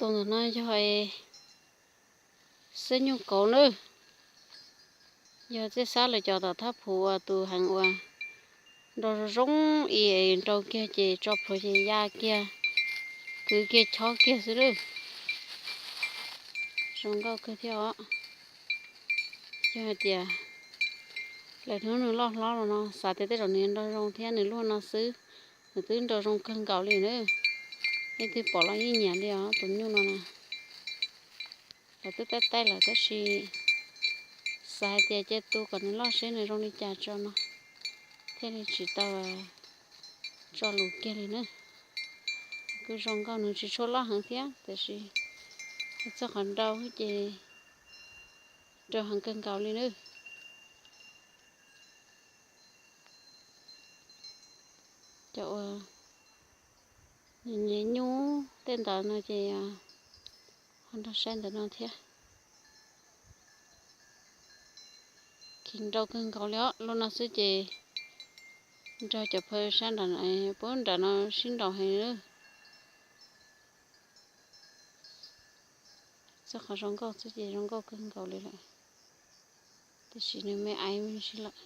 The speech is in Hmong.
Tus ntawm no yog xab nyuj kauv nawb. Yog txij xab lawv cov tom Thab Phuv uas tus heev uas nrau zoo zoo ib nrau kiag ces tso plhuav ces ya kiag, kwv kiag chob kiag xwb lawm. Zoo nkauj kawg thiab os. Yog hais tias lawv hnub nws loj hlob los no xav tias tej zaum nws nrau zoo thiab nws luaj no xwb, nws twb nrau zoo kawg nkaus li nawb. Leej twg pom los yeej nyiam li os tus nyuj no na. Lawv twb taij taij lawm tab sis xav hais tias cia tu kom nws loj seb nws zoo li cas tso no thiaj li tsis tau tso lus kiag li na. Kuj zoo nkauj, nws tsis tshua loj heev thiab tab sis txog qhov nrau ces nrau heev kawg nkaus li nawb. Cov uas nyiam nyuj tej ntawd no ces ho nrog saib ntawm no thiab. Khiv nrau kawg nkaus li os, lub no xwb ces nrog cov phaw sab nram, pub nram no sib nraus heev li. Txog qhov zoo nkauj xwb ces zoo nkauj kawg nkaus li lawm, tiam sis nws me aiv me ntsis lawm.